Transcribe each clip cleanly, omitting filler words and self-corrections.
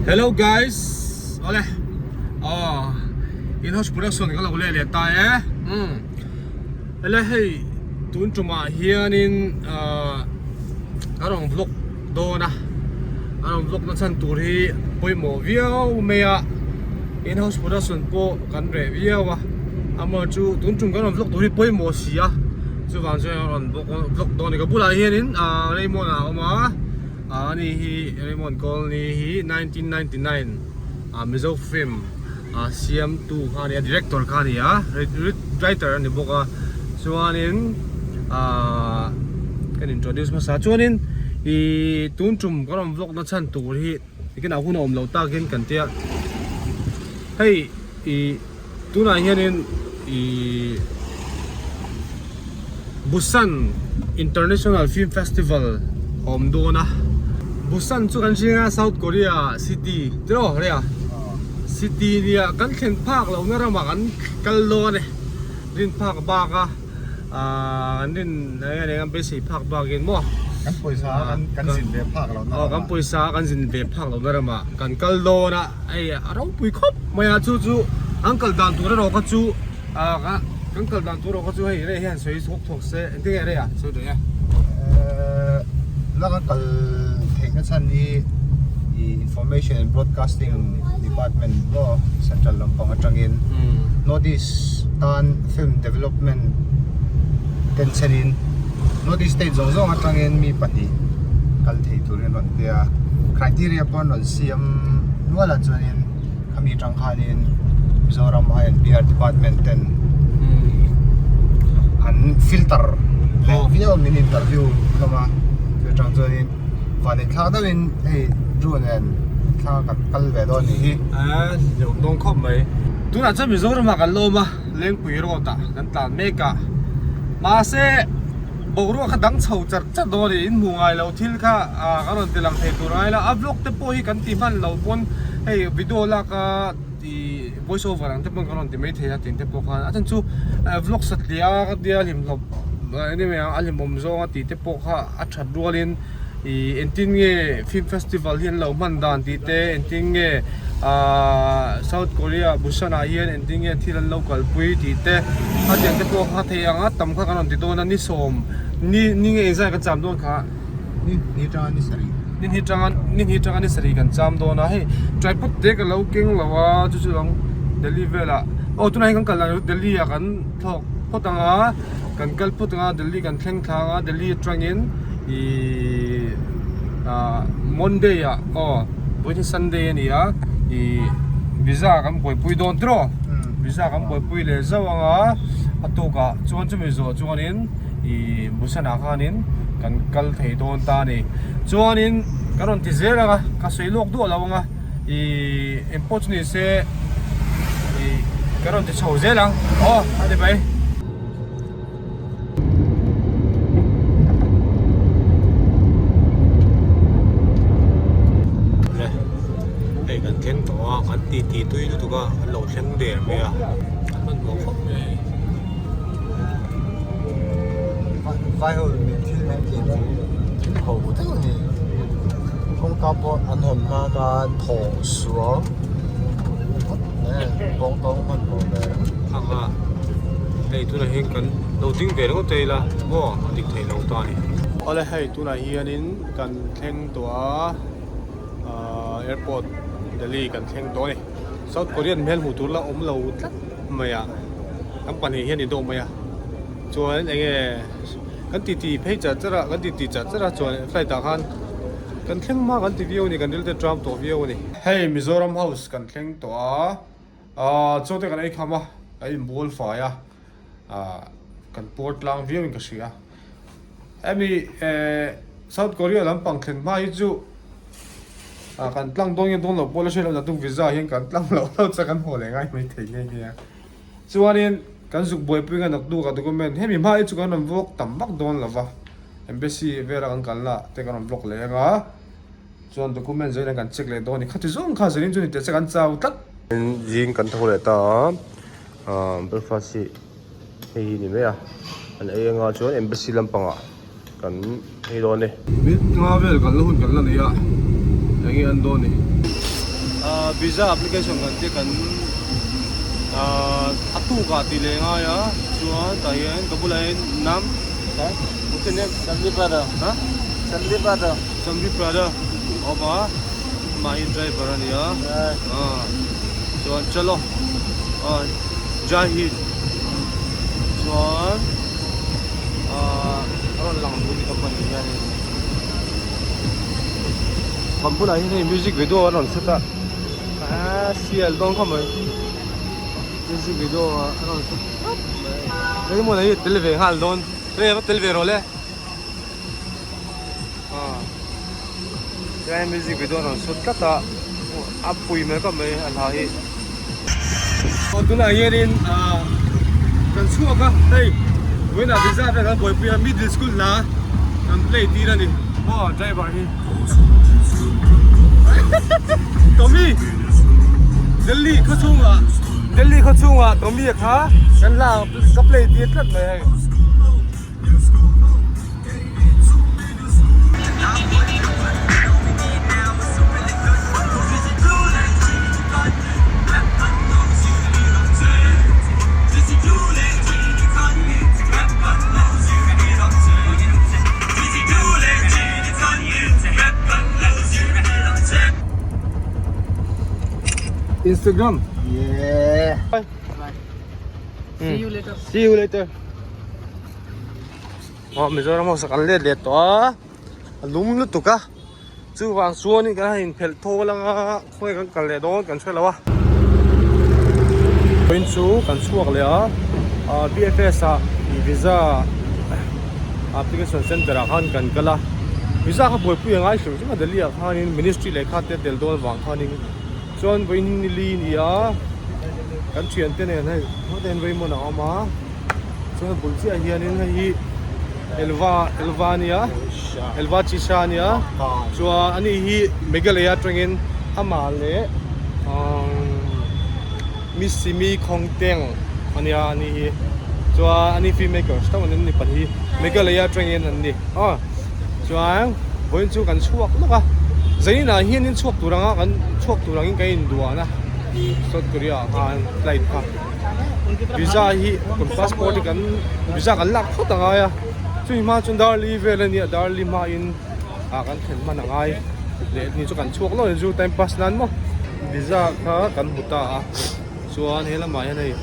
Hello guys awle aw in house production ka lo leh leh ta e umm ele hei tun tumah hianin ahh ka rawn vlog dawn a a rawn vlog na chhan tur hi pawimawh viau mai a in house production pawh kan reh viau a amaherawhchu chu tun tum kan rawn vlog tur hi pawimawh si a chuvang chuan a rawn vlog dawn a ni ka bulah hianin ahh Raymond a awm a. Ani hi Raymond Colney hi 1999 ah Mizo film ah siamtu kha a ni a director kha a ni a writer a ni bawk a chuanin ah kan introduce hmasa chuanin ih tun tum ka rawn vlog na chhan tur hi tikin a hun a awm loh takin kan tia hei ih. Tunah hianin ih Busan International Film Festival a awm dawn a, Busan chu kan hria South Korea city tiraw ria city nia kan thlen phak lohna ramah kan kal dawn a ni rin phak bak a. Ahh an rin eng eng an beisei phak bakin maw Kan pawisa a kan zin ve phak lohna ramah Kan pawisa a kan zin ve phak lohna ramah kan kal dawn a hei a ropui khawp mai a chu chu an kal dan tur erawh kha chu ahh kan kal dan tur erawh kha chu hei rei hian sawi chhawk thawk se engtin nge rei a sawi daih e. Ehh la kan kal theihna chhan hi ih information and broadcasting department maw central lampang atangin north east tan film development ten chenin north east state zawng zawng atangin mi pahnih kal thei turin an rawn pe a criteria pawh an rawn siam nual a chuanin khami atang khanin Mizoram I&B department ten an filter leh viau min interview hlawm a chu atang chuanin vanneih thlak deuhin hei Drew nen thla kan kal ve dawn anih hi. Aaa hleuh dawn khawp mai. Tunah chuan Mizoramah kan la awm a, Lengpui road ah kan tlan mek a. Mahse boruak kha dang chho char char dawn a ni, in hmuh ngai lo thil kha kan rawn ti lang thei tur angai la. A vlog te pawh hi kan ti hman lo pawn hei video lak a ih voice over ang te pawn kan rawn ti mai thei a tih te pawh khan a chhan chu vlog satliah a ka tia hlimhlawp anyway a hlimawm zawng a tih te pawh kha a that rualin. Ih engtin nge film festival hi an lo hman dan tih te engtin nge ahh South Korea Busan ah hian engtin nge thil an lo kalpui tih te a tiang te pawh kha thei ang a tam kha kan rawn ti dawn a ni sawm ni ni nge engzai kan cham dawn kha ni ni tanga ni sarih ni hnih tanga ni hnih tanga ni sarih kan cham dawn a hei tripod te ka lo keng lo a chu chu ang Delhi velah aw tunah hian kan kal dan Delhi ah kan thlawk phawt ang a. Kan kal phawt anga Delhi kan thleng thlang a, Delhi atangin ihh ah Monday ah aw vawiin Sunday a ni a ihh visa kan buaipui dawn tiraw visa kan buaipui leh zauh anga a tukah chuan chumi zawh chuanin ihh Busan ah khanin kan kal thei dawn ta a ni chuanin kan rawn ti zel anga ka sawi lawk duah lo anga ihh engpawh chu ni se ihh kan rawn ti chho zel ang aw a ni mai. Hei kan thleng tawh a kan ti ti tui lutuk a an lo thleng der mai a an hmanhmawh khawp mai a hei. Vai ho in thil an tih chu thil ho deuh a ni kawngka pawh an hawn hma khan thawng suang bawng tawng hmanhmawh ve anga hei tunah hian kan lo ding ve ringawt ta ila maw a dik theih lo ta a ni. Awle hei tunah hianin kan thleng tawh a ahh airport Delhi kan thleng tawh a ni South Korean hmel hmuh tur la awm lo tlat mai a kan pahnih hian i dawh mai a chuan eng nge kan titi phei char char a kan titi char char a chuan flight ah khan kan thleng hma kan ti viau a ni kan ril te tram tawh viau a ni. Hei Mizoram house kan thleng tawh a ahh chaw te kan ei kham a kan inbual fai a ahh kan puar tlang viau in ka hria hemi ehh South Korea lampang thlen hma hi chu ah kan tlang dawn nge dawn loh pawh la hriat loh naktuk visa ah hian kan tlang loh loh chuan kan haw leh ngai mai thei nghe nghe a chuanin kan zuk buaipui nga naktuk ah document hemi hma hi chu kan rawn vlog tam vak dawn lo va embassy vela kan kalna te kan rawn vlog leh ang a. Chuan document zawin an kan check leh dawn a ni. Khati zawng kha zanin chu ni teh che kan chau tlat. Zing kan tho leh ta a, aah breakfast hi hei hi ni mai a, an ei anga chuan embassy lampangah kan ei dawn e. Mit nga vel kan la hun kan la nei a, eng nge an dawn ni. Visa application kan te kan a tuk ah tih leh ngai a chuan tah hian ka bulah hian nam what's your name Sandeep Yadav huh Sandeep Yadav Sandeep Yadav a awm a amah hi driver a ni a chuan chalo Jai Hind chuan a rawn lang duh ni company hianin kan bulah hian hei music video an rawn set a aaa sial dawn khawp mai music video an rawn set tlat mai engemaw nei hi a tel ve nghal dawn hei a va tel ve rawh le aaa helai music video an rawn set tlat a a pui mai khawp mai a hla hi. Aw tunah hianin ah kan chhuak a hei vawiinah visa vel kan buaipui a middle school hla kan play tir a ni maw driver hi Tommy Delhi khaw chhungah Delhi khaw chhungah Tommy a kha kan hla ka play tir tlat mai hei. Instagram. Yeah. Bye. See you later. See you later. Aw Mizoram ho sak an let leh tawh a a lum lutuk a chuvang chuanin kan han inphelh thawl anga khawi kan kal leh dawn kan hre lo a. Vawiin chu kan chhuak leh a ah B F S ah visa application center ah khan kan kal a visa kha buaipui a ngai hrim hrim a Delhi ah khanin ministry lehkha te a tel dawn avang khanin chuan vawiin ni li a ni a kan thiante nen hei hmate hian Raymond a awm a. Chuan a bul chiah hianin hei hi Elva Elva ania Elva Chisha ania chuan ani hi Meghalaya atangin amah leh Miss Simi Khawngteng ania ani hi chuan ani filmmakers tho an ni pahnih hi Meghalaya atangin an ni a chuan vawiin chu kan chhuak lawk a zaninah hianin chhuak tur anga kan chhuak tur angin kan induan a South Korea ah khan flight kha. Visa hi kan passport hi kan visa kan lak phawt a ngai a chumi hma chuan darli vel a nia darli hmain ah kan thlen hman a ngai leh ni chu kan chhuak lawk chu time pass nan maw visa kha kan hmu ta a chuan he lamah hian hei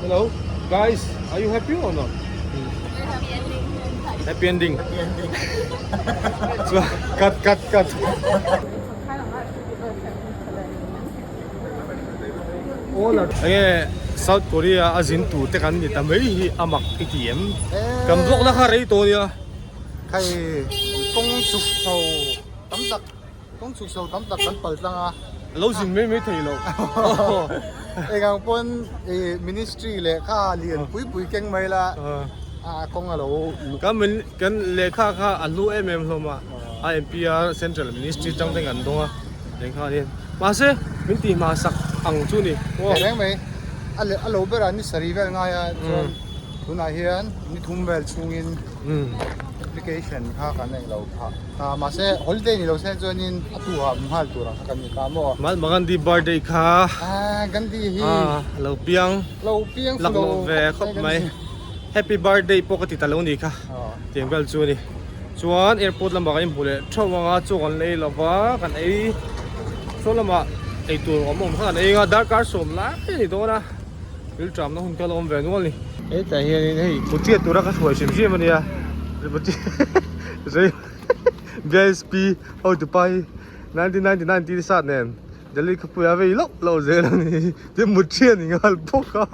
hello guys are you happy or not happy ending chuan cut cut cut. Enge South Korea a zin tur te kan ni ta mai hi a mak i ti em? Kan vlog na kha rei tawh nia. Hei kawng chhuk chho tam tak kawng chhuk chho tam tak kan pal tlang a. A lo zin mai mai thei lo. Engang pawn i ministry lehkha lian pui pui keng mai la a kawng a lo. Kan kan lehkha kha a hlu em em hlawm a IMPR Central Ministry tang te kan dawng a. Eng kha anian mahse min tih hma sak ang chu ni aw. Reng mai a leh a lo berah ni sarih vel ngai a chuan tunah hian ni thum vel chhungin application kha kan nei lo phah ta mahse holiday ni lo se chuanin a tu ah nghal tur ang kha kan ni ta maw. Mahatma Gandhi birthday kha ah Gandhi hi lo piang lo piang laklawh ve khawp mai happy birthday pawh ka ti ta lo ni kha tiang vel chu a ni. Chuan airport lamah kan inhmu leh theuh ang a, chaw kan ei lova kan ei saw lamah eitur awm awm kha kan ei ang a, darkar sawm lai a ni dawn a, thil tramna hun kha la awm ve nual a ni. Hetah hianin hei Putia tura ka hruai hrim hrim a nia, Putia BSP hotupa hi 1999 tih sat nen Delhi khawpuia vei loh loh zel a ni, tin Mutia ni nghal bawk a.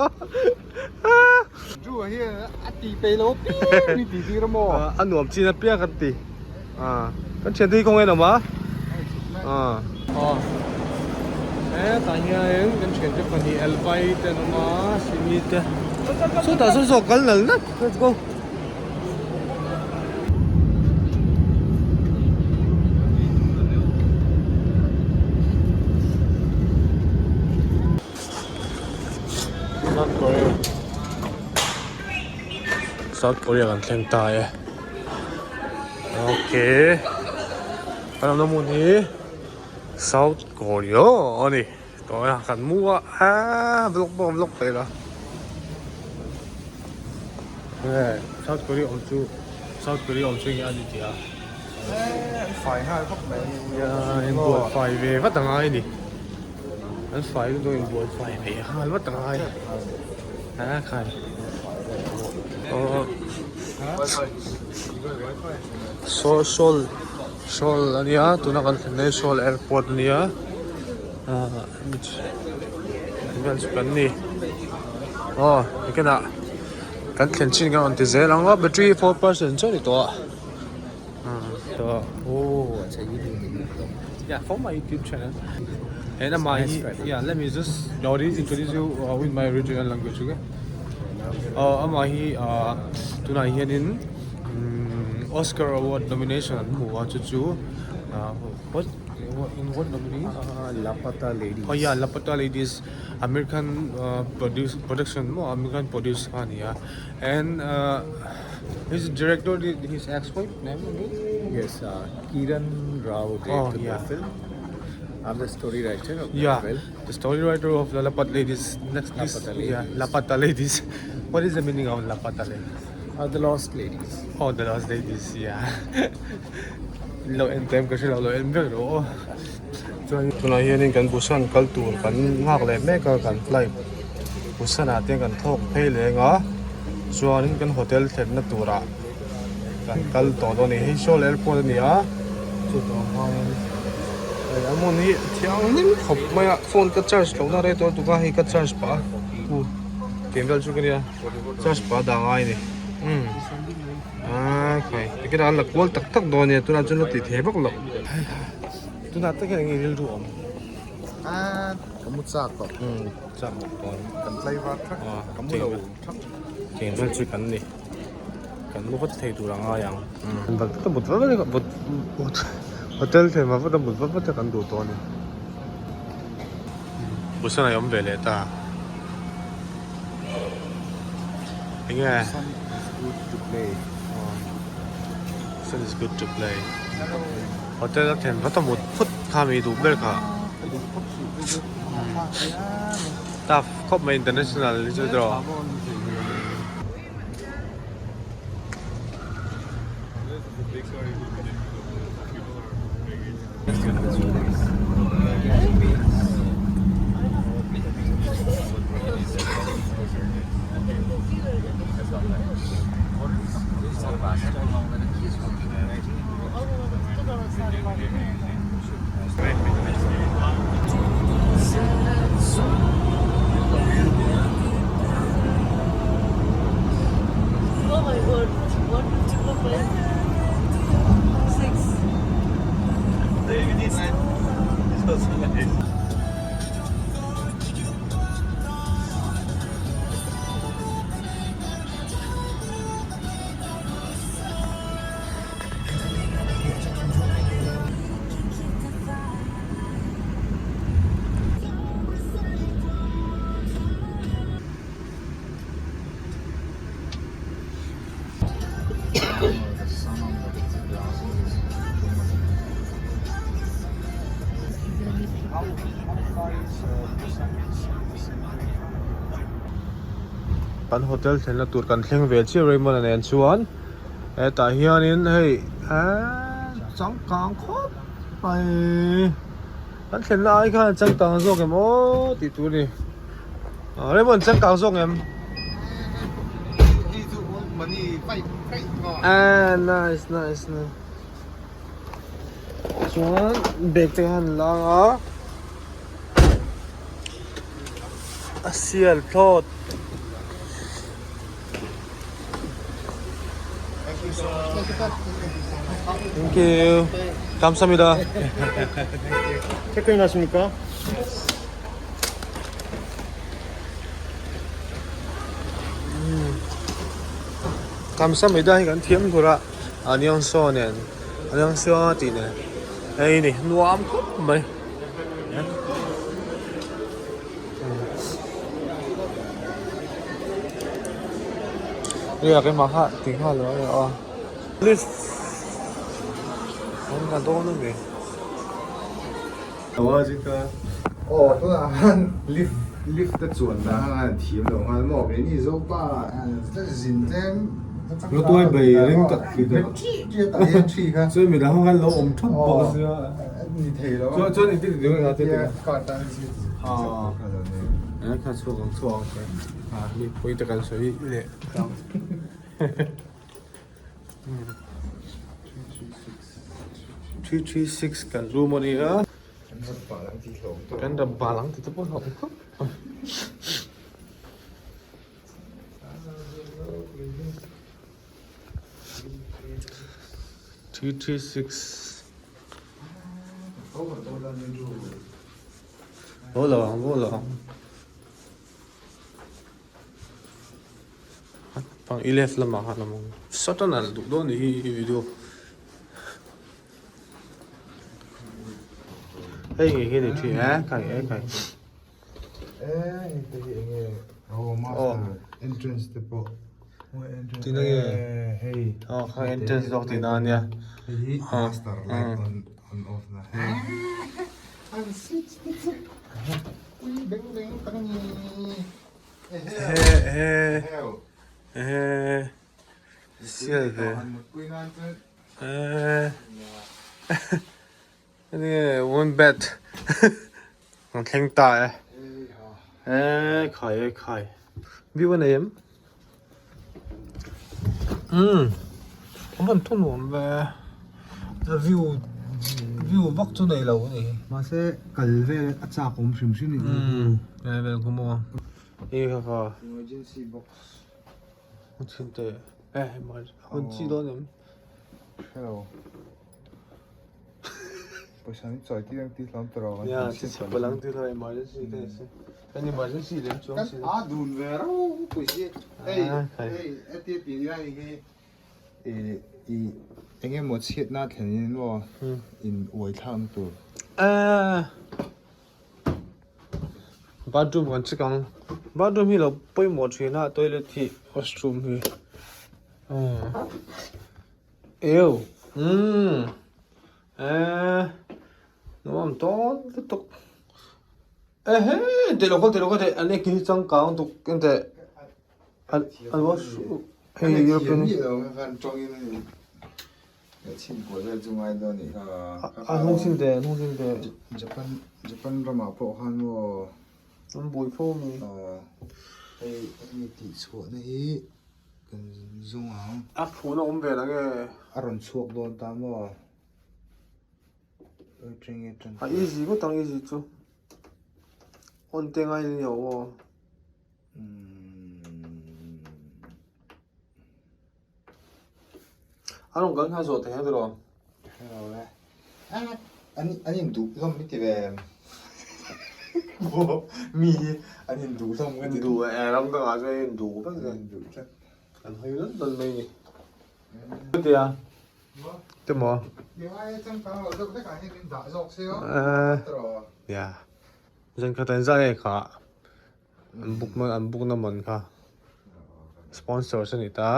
Drew a hian a ti peih lo piang ni ti tir a maw? A nuam chin a piang kan ti. Kan thian te hi kawng en awm a. Aw. Hetah hian kan thian te pahnih Elvai te an awm a, Simi te. Sawtah sawn saw kal nal nal. Let's go. South Korea South Korea kan thleng ta e okay kan awmna hmun hi South Korea a ni. Tawh a kan mu a aaa vlog pawh vlog peih lo nge South Korea awm chu South Korea awm chu enge a ni tih a an fai nghal khawp mai nia inbual fai ve vat a ngai a ni an fai lutuk inbual fai ve nghal vat a ngai a khai aw saw sawl Seoul a nia tuna kan thlen hi Seoul airport a nia ahh vel chu kan ni aw tikenah kan thlen chin kan rawn ti zel ang a battery 4% chiah a ni tawh a yeah for my youtube channel and amah hi yeah let me just introduce you with my regional language okay aw amah hi ahh tunah hianin. Oscar award nomination an hmu a chu chu what in what nominee Lapata Ladies oh yeah Lapata Ladies American produce production maw American produce kha a ni a and his director his ex wife name yes Kiran Rao directed the film I'm the story writer of the film the story writer of the Lapata Ladies next please yeah Lapata Ladies what is the meaning of Lapata Ladies Ah the lost ladies. Oh the lost ladies yeah lo en tem ka hrelo lo en vek rawh aw chuan tunah hianin kan Busan kal tur kan nghak leh mek a kan flight Busan ah te kan thawk phei leng a chuanin kan hotel thlenna turah kan kal tawh dawn a ni hei Seoul airport a ni a chutah khanin hei a hmun hi thianghlim khawp mai a phone ka charge lohna rei tawh lutuk a hei ka charge pah a tiang vel chu ka nia. Charge pah dah ngai a ni umm aa khai ticket an la kual tak tak dawn a nia tunah chuan la tih thei vak loh tunah tak hian enge rilru awm aa ka mu chak tawh umm chak bawk dawn kan tlai var thak ka mu lo thak tiang vel chu kan ni kan mu vat thei tur a ngai ang umm vat mut vat vat mut hotel thlen vat vat a mut vat vat a kan duh tawh a ni Busan a awm ve leh ta. Enge? Sun is good to play. Sun is good to play. Hotel a thlen vat a mut phut kha mi duh ber kha. Tough khawp mai international hi chu tawh. Kan hotel thlenna tur kan thleng ve chiah Raymond-a nen chuan hetah hianin hei eee changkang khawp mai kan thlenna ai khan changkang zawk em aw tih tur a ni. Raymond changkang zawk em? Ah nice nice nice chuan bag te khan lang a a sial thlawt. Thank you. 감사합니다. 체크인 하십니까? Kamsamida hi kan thiam tur a aniangsaw nen aniangsaw tih nen hei ni nuam khawp mai hei a keimah kha ti nghal lo a ni a lift an la dawn a ni. Aw tunah khan lift lift a chuan dan khan an thiam lo nghal maw keini Zopa zin tlem Lutuai bai ring tak khi chu tah hian thi kha chuan midang ho khan lo awm thap bawk sia ni thei lo chuan chuan engtin ti ding te te card a zir a kha chhuak ang chhuak ang a mi pui te kan sawi leh 336 kan room a ni a kan ram bal ang tih te pawh hlauh khawp 336 bo lo ang bo lo ang Pang i left lamah khan a awm ang. Sawta nalh duh dawn nih hi i video. Hei ngei hi a ni thin e kai e kai. Eh hei te hi enge oh master entrance te pawh Tina nge hei oh kha entrance zawk tihna a nia. Hei hi master light on on off na. An switch te chu ui beng beng tak a ni. One bed an thleng ta e e khai e khai view a nei em umm a van thu nuam ve a view view vak chu nei lo a ni mahse kal vel a chak awm hrim hrim ni umm vel khu maw hei kha kha emergency box a chhin te eh hun chi dawn em hello pawisa ni chawi tir ang tih hlawm tawh rawh ya chi chhe palang tih hlawm emergency te se kan emergency lem chuang si kan a dun ve ro pui si hei hei eti ti ila hei hi i i enge maw chhiatna thlen in maw in uai thlak na tur bathroom kan check ang bathroom hi lo pawimawh thin a toilet hi washroom hi eww umm eee nuam tawn lutuk ehe teh lo kal teh lo kal teh an ek hi changkang tuk engteh an an washroom hei European a hnung sin teh a hnung sin teh Japan Japan ramah pawh khan maw an buai fo a mi hei hemi tihchhuahna hi Kan zawng ang. A phun a awm ve la nge? A rawn chhuak dawn ta maw? Eng nge tan A easy ngawt ang easy chu. On te ngai ni lo maw? A rawn kal nghal zawh thei ang tiraw? Hello e. An an induh hlawm i ti ve em? Mi hi an induh hlawm ka ti. Induh e, ram dangah chuan an induh vek zel. Induh tlat. An hawi dawn dawn mai ni. Chutia te maw? Ti ai changkang lo deuh hlekah hian min dah zawk se aw. Ya. Zan khat an zah nge kha an book man an book na man kha sponsors a ni ta.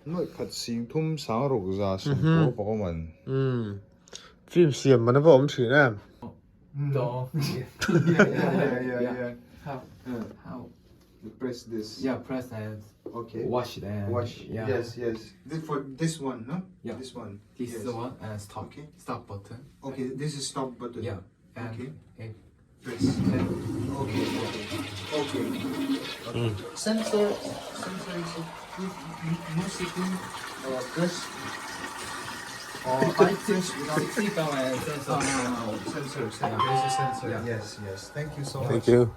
Nuaih khat sing thum sang ruk za sum pawl pawh awm an. Umm film siam man ava awm thin em. Dog. Yeah yeah yeah yeah. How? How? You press this. Yeah, press and Okay. wash it and Wash. Yeah. Yes, yes. This for this one, no? Yeah. This one. This yes. is the one and stop. Okay. Stop button. Okay, this is stop button. Yeah. And Okay. And Press. Okay. Okay. Okay. Sensor. Sensor is if no sitting. Press. Or I press without. seatbelt and sensor. Sensor. Sensor. There's a sensor. Yeah. Yes. Yes. Thank you so much. Thank you.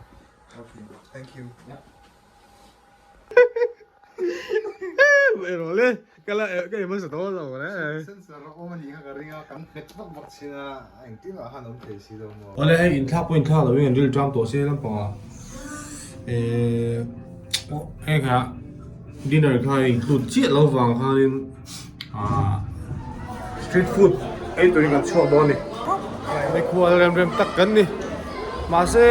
Okay. Thank you. Rawh le, ka la ka in hmasa tawh lo le. Sensor a awm a nih kha ka ring a, kan nghet vak vak chin a, engtin ah khan awm thei si lo maw. Awle hei inthlak pawh inthlak lo in an ril ṭam tawh se lampangah eh hei kha dinner kha include chiah lo vang khanin ah street food ei turin kan chhuak dawn a ni. Mikhual rem rem tak kan ni mahse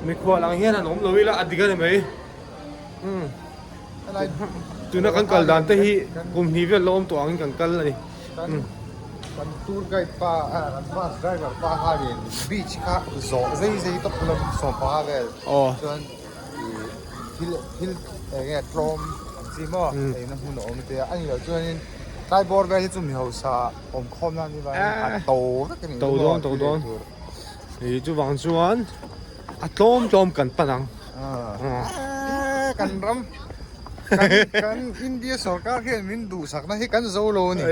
mikhual ang hian an awm lo ila a dik a ni mai. Tuna kan kal dan te hi kum hnih vel la awm tawh angin kan kal a ni. Kan tour guide pa kan bus driver pa khanin beach kha zawh zei zei tawp lam 15 vel chuan ih thil thil eng nge tlawm ang chi maw eina hmun a awm te a ni loh chuanin tlai bawr vel hi chu mi hausa awm khawm na ni vangin a to vek a ni to dawn to dawn ih chuvang chuan a tlawm tlawm kan pan ang kan ram kan India sorkar hian min duhsakna hi kan zo lo a ni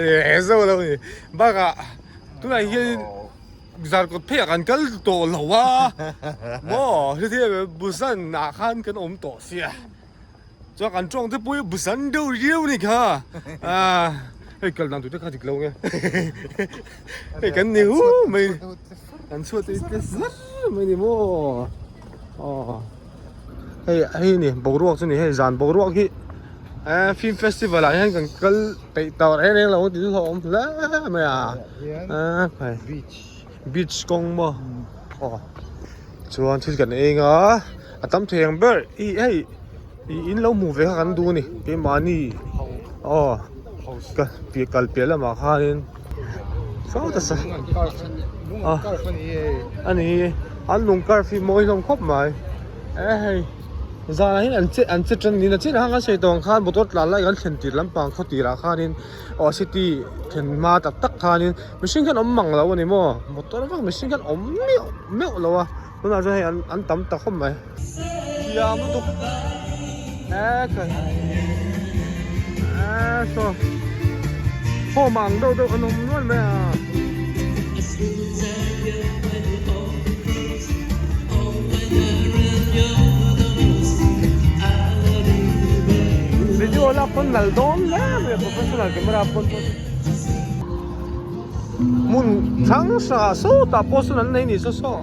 zo lo a ni bakah tunah hian Zarkawt pheiah kan kal tawh lo a maw hetiang Busan ah khan kan awm tawh sia chuan kan tawng te pawh hi Busan deuh riau a ni kha ah hei kal dan tur te kha dik lo nge hei kan ni hu mai kan chhuat te te zar mai ni maw aw hei hei ni boruak chu ni hei zan boruak hi eh film festival ah hian kan kal peih tawh reng reng lo tih chu a awm hle mai a ah beach beach kawng maw aw chuan thil kan eng a a tam thei ang ber ih hei ih in lo hmuh ve kha kan duh a ni keimahni aw ka kal piah lamah khanin saw ta sa a ni an lung curve hi mawi hlawm khawp mai e hei zanah hian an che an che tan niin a chenah khan kan sawi tawh ang khan motor tlan lai kan thlen tir lampang khaw tirah khanin aw city thlen hma tak tak khanin mihring hian awm mang lo a ni maw motor vak mihring hian awm meuh meuh lo a tunah chuan hei an an tam ta khawp mai thiam lutuk e khai e saw home ang deuh deuh an awm nual mai a. Video lak pawn nal dawn hle mai a professional camera pawn hmun hrang hrang ah sawtah pawh sawn an nei ni saw saw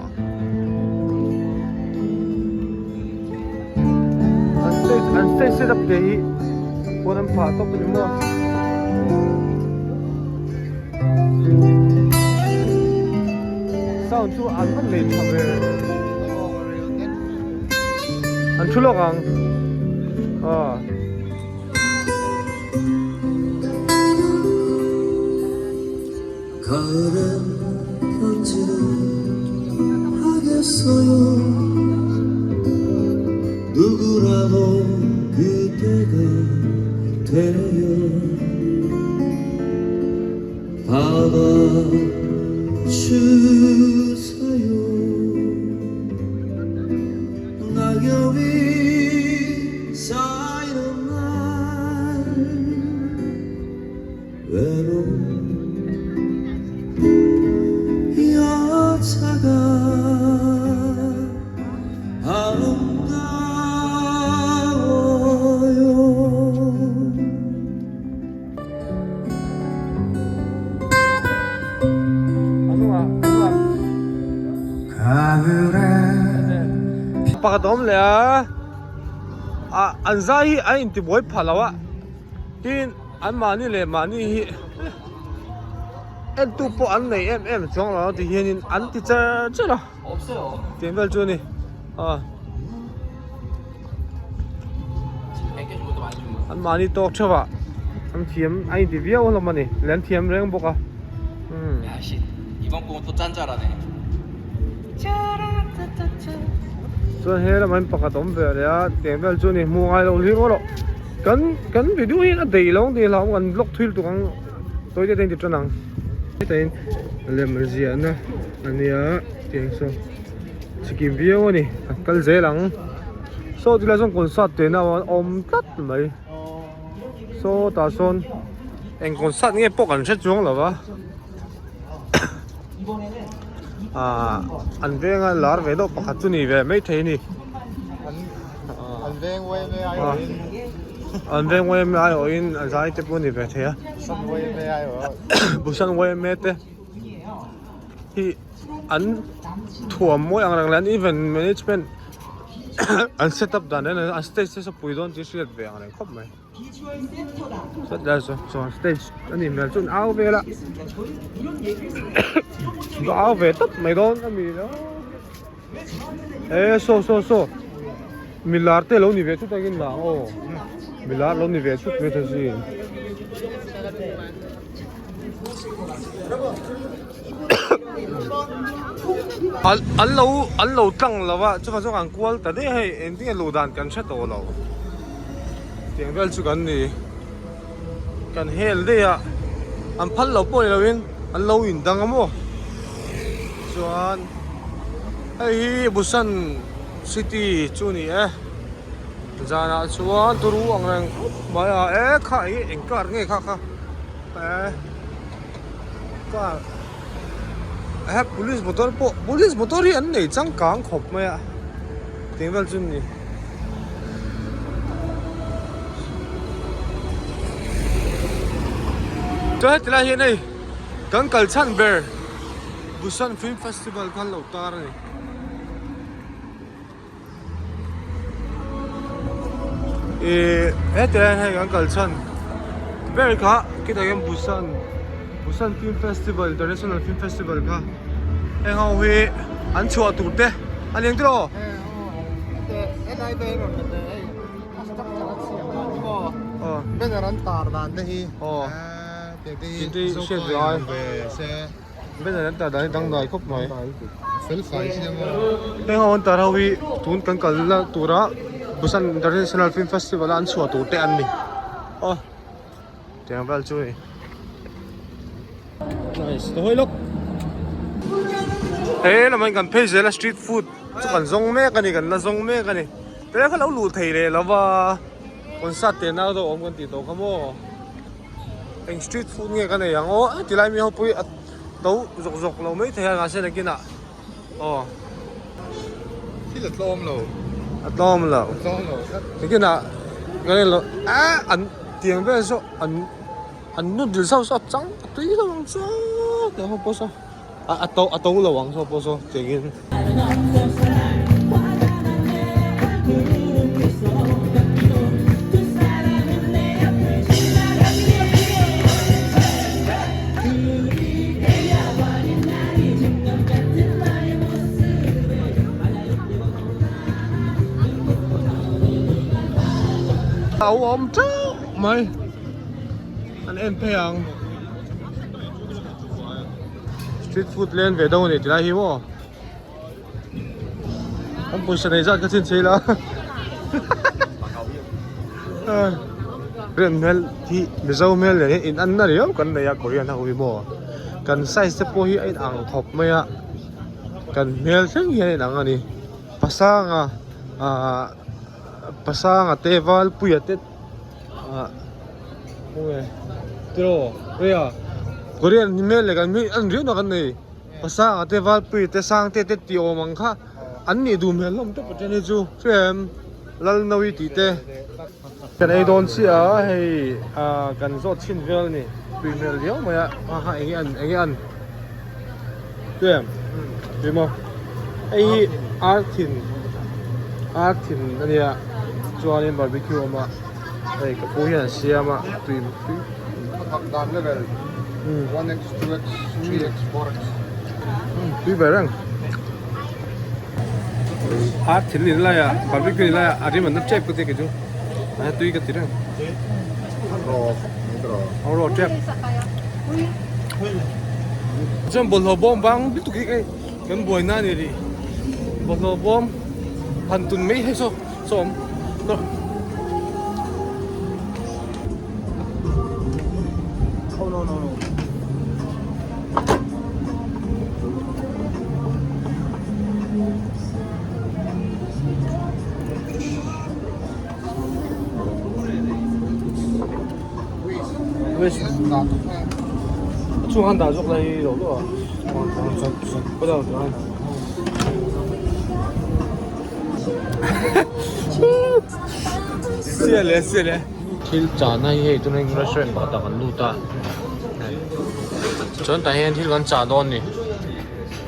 an stage an stage set up te hi pawn an phah tawp a ni maw. Sound chu an van nei tha ve an thu lawk ang aw. Pakhat a awm leh a ah an zai hi a intibuai phah lo a tin an mahni leh mahni hi entu pawh an nei em em chuang lo ti hianin an ti char char a tih vel chu a ni ah an mahni tawk theuh ah an thiam a inti viau hlawm a ni leh an thiam reng bawk a umm. Chuan he lamah hian pakhat a awm ve leh a tiang vel chu a ni hmuh ngai loh hlir erawh kan kan video hi a daih lo ang tih hlauhawm kan vlog thui lutuk ang tawi te te in ti tan ang hetah hian lem ziahna a nia tiang saw chikim viau a ni a kal zel ang saw tilai sawn concert teh na a awm tlat mai saw tah sawn eng concert nge pawh kan hre chuang lo va. Ahh an venga lar ve deuh pakhat chu ni ve maithei a ni an veng yma aiawhin an veng yma aiawhin a zai te pawh a ni ve thei a Busan yma aiawh Busan yma te hi an thuam mawi ang reng leh an event management an set up dan en an stage te saw pui dawn tih hriat ve ang reng khawp mai. Sawtlai saw chuan stage a nih hmel chuan au vel a au ve tawp mai dawn a mi lo e saw saw saw milar te lo ni ve chut angin la aw milar lo ni ve chut mai ta zin. An lo an lo tlang lo a chuvang chuan kan kual ta daih a hei engtin nge luh dan kan hre tawh lo tiang vel chu kan ni kan hel daih a an phal lo pawh ni lo in an lo in dang a maw chuan hei hi Busan city chu a ni e zanah chuan turu ang reng khawp mai a e kha eng eng car nge kha kha e. Car he police motor pawh police motor hi an nei changkang khawp mai a tih vel chu ni chuan heti lai hian hei kan kal chhan ber Busan film festival kha an lo tar a ni. Ihh heti hian hei kan kal chhan ber kha khitah hian Busan Busan film festival international film festival kha heng ho hi an chhuah tur te a ni ang tiraw banner an tar dan te hi aw tih te hi hriat ve ai ve se. Banner an tar dan hi dangdai khawp mai. Fel fai siam a. Heng ho an tar ho hi tun kan kal na tura Busan International Film Festival a an chhuah tur te an ni. Aw tiang vel chu hei. Nice ta hawi lawk. He lamah hian kan phei zel a street food chu kan zawng mek a ni kan la zawng mek a ni. Tuna kha lo luh thei leh lo va concert te nau deuh awm kan tih tawh kha maw. Eng street food nge ka nei ang aw ti lai mi ho pui a to zawk zawk lo mai thei a mahse nakinah aw thil a tlawm lo a tlawm lo a tlawm lo nakinah kan en lo ah an tiang vel saw an an noodle saw saw chang a tui lo ang chu tiang ho pawh saw a to a to lo ang saw pawh saw tiangin. A awm teuh mai an en phei ang street food len ve deuh a ni tilai hi maw an pawisa nei zat kha chhin chhe ila Korean hmel hi Mizo hmel nen hian in an na riau kan nei a Korean ho hi maw kan size te pawh hi a in ang khawp mai a kan hmel thleng hian a in ang a ni pasanga ahh pasanga te valpuia te ah khawnge tiraw ria Korean hmel leh kan hmel an riau na kan nei. Pasanga te Valpui te Sangte te tih awm ang kha an nih duh hmel hlawm tawp pathian hi chu hrem Lalnawi tih te kan ei dawn chiah a hei ah kan zawt chhin vel a ni tui hmel riau mai a ha ha enge an enge an tui em tui maw hei hi ar thin ar thin a nia chuanin barbecue a awm a hei ka pu hian a siam a tui tui dan level 1x 2x 3x 4x tui ber reng ar thil ni lai a barbecue ni lai a a rim an na tep ka ti kei chu a tui ka ti reng ro ro tep chuan bawlhhlawh bawm bang lutuk hi hei kan buai na a ni rih bawlhhlawh bawm han tun mai hei saw saw awm. Oh no no no. Wish. Chung han dah zawk lai lo lo a. Có đâu được không? Sia le sia le. Thil chahna hi hei tuna restaurant pakhatah kan lut a chuan tah hian thil kan chah dawn a ni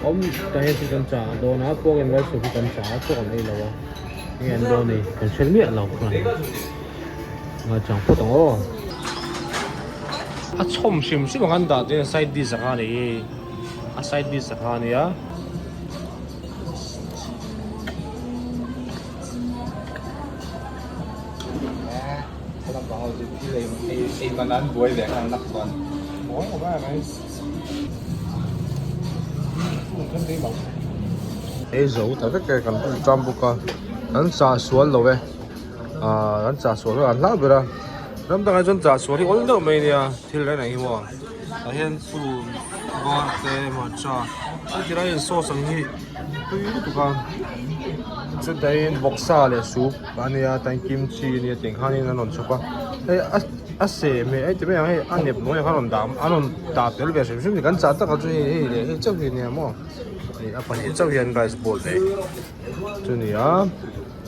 awm tah hian thil kan chah dawn a pork and rice soup hi kan chah a chaw kan ei lo a enge an dawn ni kan hre miah lo khan ngaichang phawt ang aw a chhawm hrim hrim ang an dah te side dish ang a ni a side dish ang a nia. Ei zo ta vek e kan tum tan bawk a an chah sual lo e ahh an chah sual an hlau ber a ram dangah chuan chah sual hi awl deuh mai ania thil reng reng hi maw tah hian purun var te hmarcha a tirah hian sauce ang hi tui lutuk a chutah in vawksa leh soup ania tan kimchi ania tiang khanin an rawn chhawp a hei a a seh hmeh hei ti mai ang hei a nep hnuaiah khan rawn dah an rawn dah tel ve hrim hrim a ni kan chah takah chuan hei hei leh hei chauh hi ania maw hei a pahnih chauh hian rice bowl nei chu ni a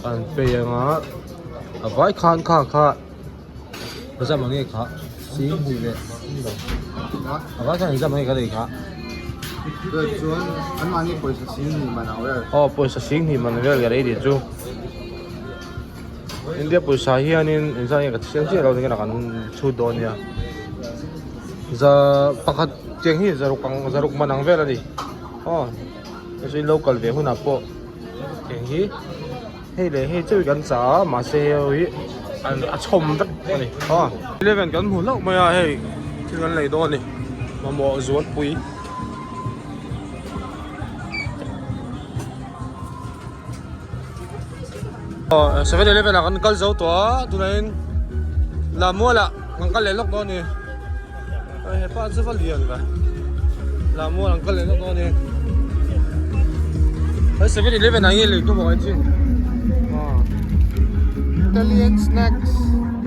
an pay anga a vai khan kha kha zam ang nge kha sing hnih leh a vai khan engzam ang nge ka lei kha chuan an mahni pawisa sing hnih man ang vel aw pawisa sing hnih man vel ka lei tih chu India pawisa hianin engzah nge ka chiang chiah lo nia kan chhut dawn nia za pakhat tiang hi zaruk ang zaruk man ang vel a ni aw hei lo kal ve hunah pawh tiang hi hei leh hei chiah hi kan chah a mahse hei hi a chhawm vek a ni aw eleven kan hmu hlauh mai a hei thil kan lei dawn a ni mamawh zualpui. 7-Eleven ah kan kal zo tawh a tunah in Lamual ah kan kal leh lawk dawn a ni hepa chu va lian ve Lamual an kal leh lawk dawn a ni hei 7-Eleven ah nge lei tum ang chin Italian snacks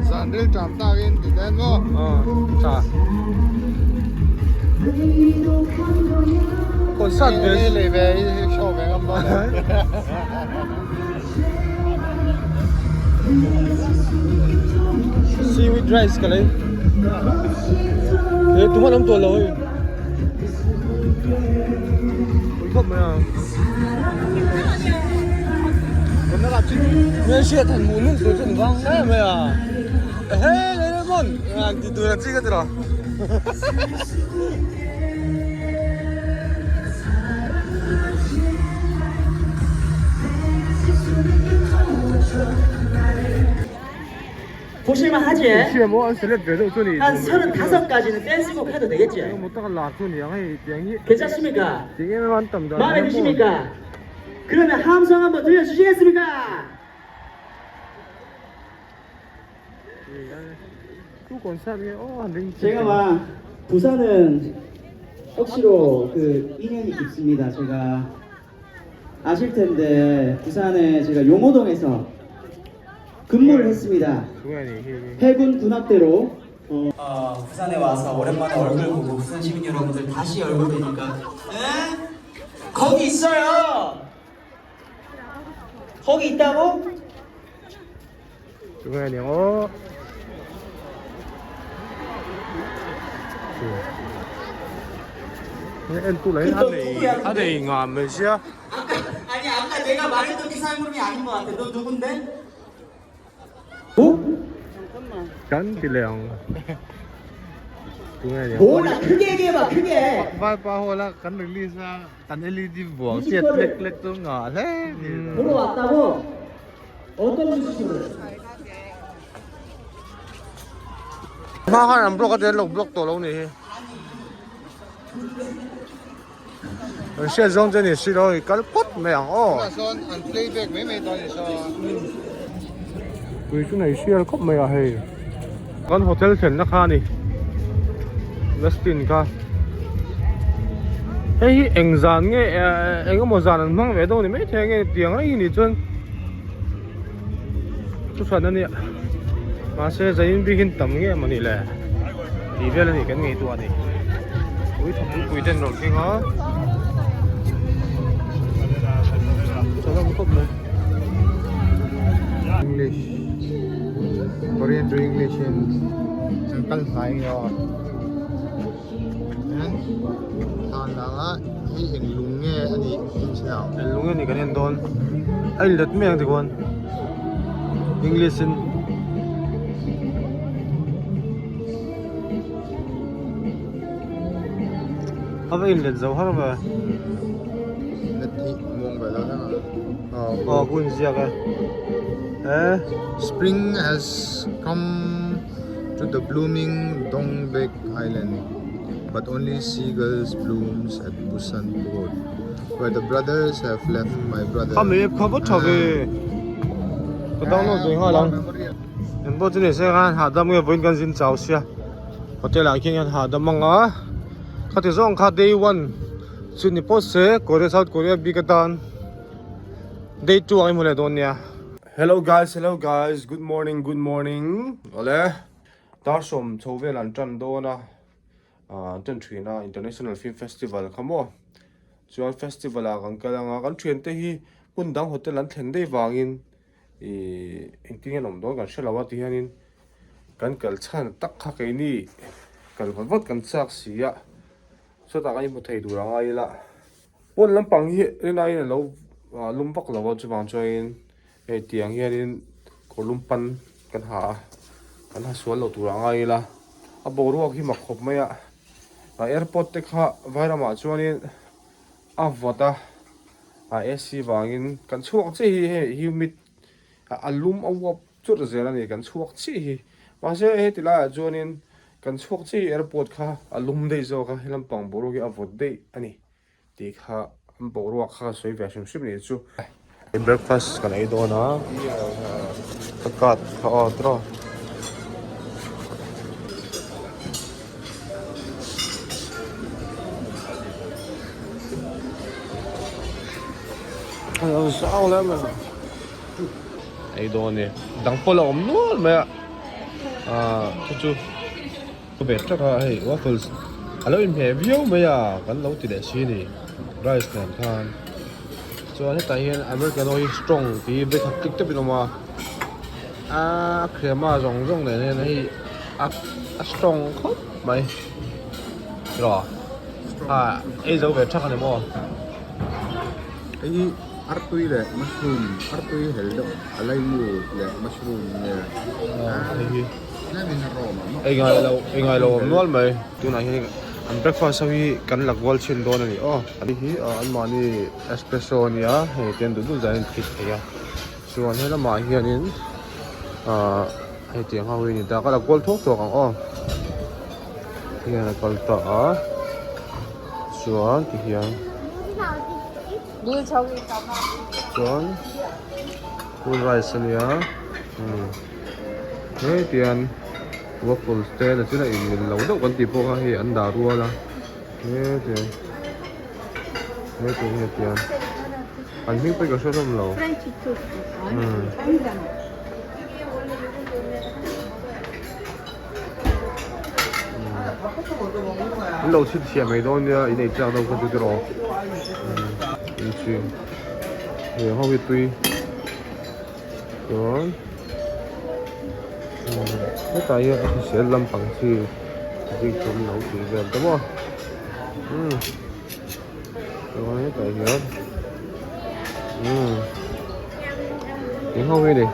zan ril ṭam takin ti dawn maw tha concert ve lei ve hi show ve ngam dawn Seaweed rice ka lei he tuma lam tawh lo hei pui khawp mai a hmel hriat han hmuh lul tur chu an vang hle mai a ehe lei lei mawn an ti tur an chik a tiraw 보실만 하지? Hriat maw an select ve deuh chu ni 한 35가지는 댄스곡 해도 되겠지? Engemaw taka lar chu ni ang hei tiang hi 괜찮습니까? tiang em em an tam dan 마음에 hian maw 드십니까? 그러면 함성 한번 들려주시겠습니까? Tu concert nge aw han ring 제가 막 부산은 억지로 그 인연이 깊습니다. 제가 아실 텐데 부산에 제가 용호동에서 근무를 했습니다. Tunge a ni hi 해군 군악대로 어, 부산에 와서 오랜만에 얼굴 보고 부산 시민 여러분들 다시 얼굴 뵈니까 에? 거기 있어요. 거기 있다고? Tunge a ni ang aw En tu lah in a nei a nei ngam mai sia. 아까 아니 아까 내가 말했던 그 사람이 아닌 것 같아. 너 누군데? 뭐? Kan ti leh ang tunge ni ang 몰라 크게 얘기해봐 크게 Vai pa ho la kan release a kan LED buang chiat lek lek chu ngah hle ni. 보러 왔다고? 어떤 뮤지션을? Hma khan an block a te an lo block tawh lo ni hi. An hriat zawng chu a ni si lo i kal phawt mai ang aw. Tunah sawn an playback mai mai dawn a ni saw. Tui chu nei hrial khawp mai a hei. Kan hotel thlenna kha a ni. Westin kha. Hei hi eng zan nge eng emaw zan an hmang ve dawn ni maithei nge tiang reng hi ni chuan chu hran a nia mahse zain bik in tam nge mawni le tih vel a ni kan ngaihtuah a ni ui thapui pui te an rawn keng a chalam khawp mai. English Korean to English in an kal hnai nge aw hian thlan dangah hei eng lung nge a nih tih chhin ang. Eng lung nge a nih kan en dawn a inlet mai ang tikhuan English in. A va inlet zo har ve. Let hi muang ve lo hleng a. Aw ku inziak e. E. Spring has come to the blooming Dongbek Island. But only seagulls blooms at Busan port Where the brothers have left my brother Kha map kha va tha ve Ka download ve nghal ang Eng pawh chu ni se khan hahdam nge vawiin kan zin chau sia Hotel ah khian hian hahdam ang a Khati zawng kha day one chu ni pawh se Korea South Korea bik atan Day 2 ang i hmu leh dawn nia. Hello guys hello guys good morning good morning awle dar sawm chho vel an tan dawn a ah an tan thin a international film festival kha maw chuan festival ah kan kal anga kan thian te hi hmun dang hotel an thlen daih vangin ih engtin nge an awm dawn kan hre lo a ti hianin kan kal chhan tak kha keini kal vat vat kan chak si a chutah kan inhmu thei tur a ngai ila. Pawn lampang hi rinaiin a lo lum vak lo a chuvang chuanin hei tiang hianin kawr lum pan kan ha a kan ha sual lo tur a ngai ila a boruak hi mak khawp mai a airport te kha vai ramah chuanin a vawt a a AC vangin kan chhuak chiah hi hei humid a lum a uap churh zel a ni kan chhuak chiah hi mahse heti laiah chuanin kan chhuak chiah hi airport kha a lum daih zawk a he lampang boruak hi a vawt daih a ni tih kha an boruak kha ka sawi ve hrim hrim nih chu. Breakfast kan ei dawn a ka card kha aw tawh. Zau le mai. Ei dawn a ni dang pawh la awm nual mai a ah chu chu ka ve tlat a hei waffles a lo inhmeh viau mai a kan lo ti leh si a ni rice nen khan chuan hetah hian americano hi strong tih hi vekhat tik tepin a awm a ah crema zawng zawng nen hian hei a a strong khawp mai tiraw ah ei zo ve thak a ni maw. Hei hi artui leh mushroom artui hel deuh a laimu leh mushroom nge hei hi tlemin a rawm a ei ngai lo ei ngai lo awm nual mai tunah hian an breakfast ho hi kan la kual chhin dawn a ni aw hei hi anmahni espresso a nia hei te an duh duh dan in thlit thei a chuan he lamah hianin ahh hei tiang ho hi a ni ta ka la kual thuak thuak ang aw hian a kal ta a chuan ti hian chuan cool rice a nia umm hei tian waffles te la chuan a inmil lo deuh kan tih pawh kha hei an dah rual a hetiang hetiang hetiang an hming pawh hi ka hre hlawm lo umm. In lo chhit chhiah mai dawn nia in ei chak deuh kha chu tiraw in chi hei ho hi tui chuan hetah hian a hrisel lampang chi zik thum lo tih vel te maw chuan hetah hian eng ho hi ni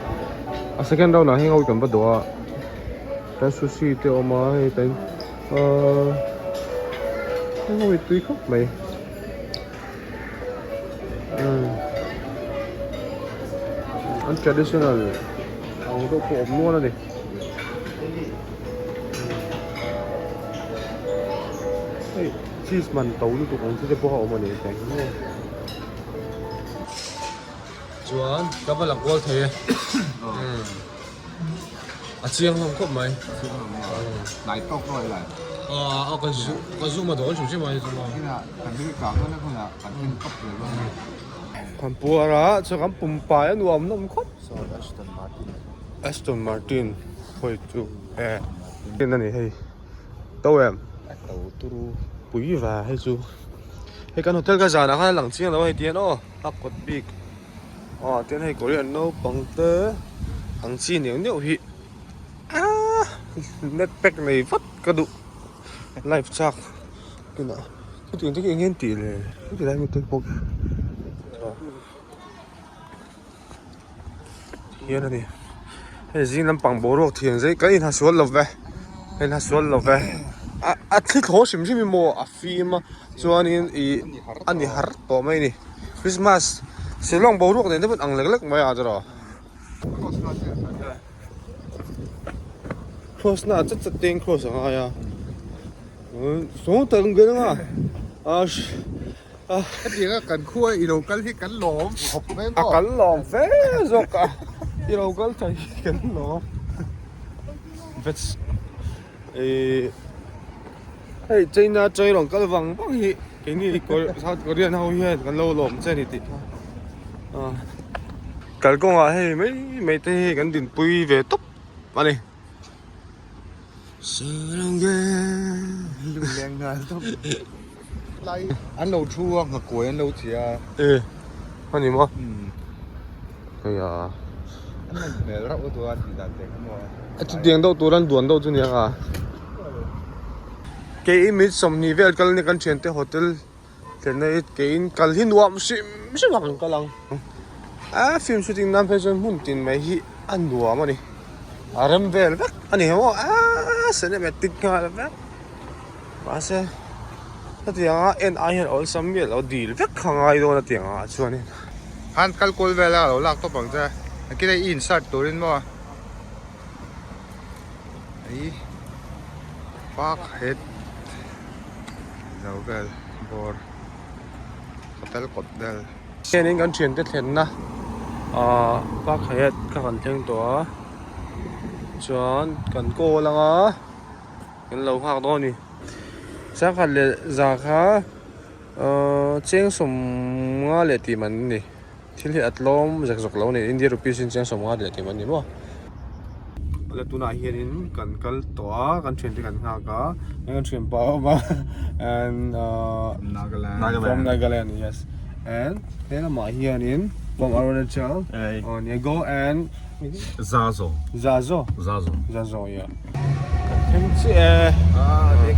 a second round ah heng ho hi kan va dawh a. Chuan sushi te a awm a hei tain ahh heng ho hi tui khawp mai umm an traditional ang deuh pawh a awm nual a ni hei cheese man to lutuk ang chi te pawh a awm a ni hetiang hi maw chuan ka va la kual thei e umm. A chiang hlawm khawp mai. Hnai tawk rawih lai. A ka zu ka zu ma dawn hrim hrim a hei chu maw. Kan hming kang dawn a hunah kan en kawp zel dawn a ni. Kan puar a chuan kan pum pai a nuam nawm khawp. Saw Aston Martin. Aston Martin hawi chu e tin a ni hei to em. A to turu. Pui va hei chu hei kan hotel ka zanah khan a lang chiang lo a hei tihian aw a kawt bik. Aw tin hei Korean naupang te ang chi neuh neuh hi aaa net pack nei vat ka duh live chak tunah chutiang te khi eng nge an tih le heti lai mi te pawh hian a ni hei zing lampang boruak thian zai kan inha sual lo ve kan inha sual lo ve a a thli thaw hrim hrim hi maw a fim a chuanin ih a ni har tawh mai a ni Christmas Shillong boruak nen te pawh an ang lek lek mai a cheraw cross na ah chat chat te in cross a ngai a. Sawng tak ang anga a Hetianga kan khua i lo kal hi kan lawm khawp mai maw? A kan lawm fe zawk a, i lo kal thei hi kan lawm. Vets ih hei China train rawn kal vang vang hi keini South Korean ho hian kan lo lawm che a ni tih kha a kalkawngah hei mai mai te hi kan dinpui ve tawp a ni. An lo thu a nghakuai an lo chi a. E ani maw hei a. An rawn hmel rauh a duan tih dan te kha maw. A chutiang deuh tur an duan deuh chu nia ka. Kei mit 20 vel kal ania kan thiante hotel thlenna hi keiin kal hi nuam hrim hrim a kan kal ang. A film shooting nan phei chuan hmun tin mai hi a nuam a ni. A rem vel vek a ni maw a cinematic nghal vek. Mahse hetianga en ai hian awlsam miah lo dil vek kha ngai dawn a tiang ah chuanin. Han kal kual vel a lo lak tawp ang che. Engtin nge i insert turin maw? Ei park het zo vel bawr hotel kawt vel. Hianin kan thiante thlenna ahh park het kha kan thleng tawh a chuan kan call anga kan lo nghak dawn a ni. Sangkhat leh za kha ahh cheng 50 leh tih man a ni. Thil hi a tlawm zek zawk lo a ni India rupees in chiang 50 leh tih mai a ni maw. Awle tunah hianin kan kal tawh a kan thiante kan nghak a kan thianpa a awm a and ahh Nagaland from Nagaland yes and he lamah hianin from Arunachal aw nia go and Zazo Zazo Zazo Zazo yeah kan thleng chiah e.